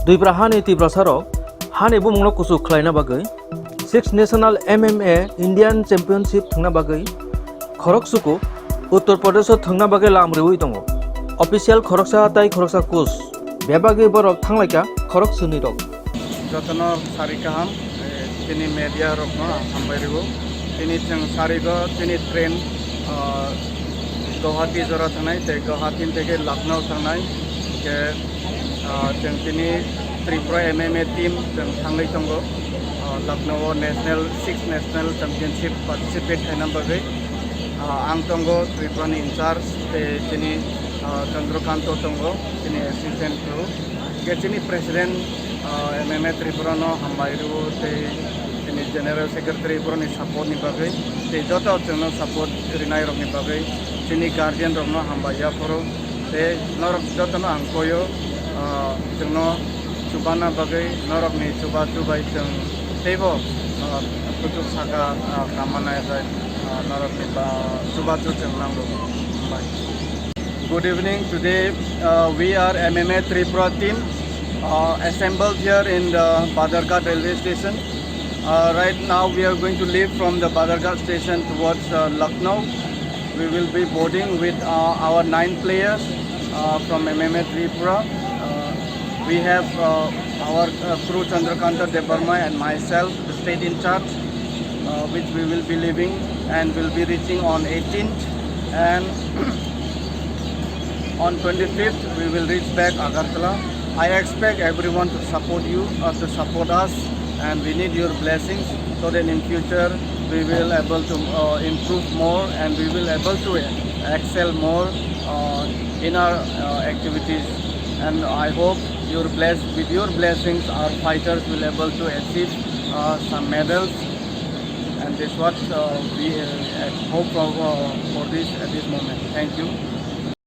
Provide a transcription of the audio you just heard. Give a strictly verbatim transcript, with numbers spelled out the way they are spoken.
Twipra hani Tiprasarok hani bumungno kuchuk khlaina bagwi Six National M M A Indian Championship thwngna bagwi khorok suku Uttar Pradesho thwngna bagwi lam riwi tongo. Official khoroksa tei khoroksa coach, bebagwi borok thanglaikha khorok swnwi rok. Jotono sari kaham, eh, chini media rokno hambai rwo. Chini chwng sarigo chini train, ah, Guwahati jora thangnai tei Guwahati theke Lucknow thangnai. Ke, ah, chwng chini Tripura M M A team chwng thangwi tongo. Ah, Lucknow o national, six national championship participate khaina bagwi. Ah, ang tongo Tripura ni in charge tei chini, ah, Chandrakanta tongo chini assistant rw. Ke chini president, ah, M M A Tripura no hambai rwo tei chini general secretary boroni support ni bagwi tei joto chwngno support rinai rokni bagwi chini guardian rokno hambai yaphoro tei norok jotono ang koyo, ah, chwngno chubana bagwi norokni chubachu bai chwng teibo, ah, kuchuk saka, ah, kamanai bai, ah, norokni ba chubachu chwng nango. Hambai. Good evening. Today, uh, we are M M A Tripura team, uh, assembled here in the Badharghat railway station. Uh, right now, we are going to leave from the Badharghat station towards, uh, Lucknow. We will be boarding with, uh, our nine players, uh, from M M A Tripura. Uh, we have, uh, our, uh, crew Chandrakanta Debbarma and myself, the state in charge, uh, which we will be leaving and will be reaching on eighteenth. And on twenty-fifth, we will reach back Agartala. I expect everyone to support you, uh, to support us, and we need your blessings so that in future we will able to, uh, improve more and we will able to excel more, uh, in our, uh, activities. And I hope your bless, with your blessings, our fighters will able to achieve, uh, some medals. And this what, uh, we, uh, hope for, uh, for this at this moment. Thank you.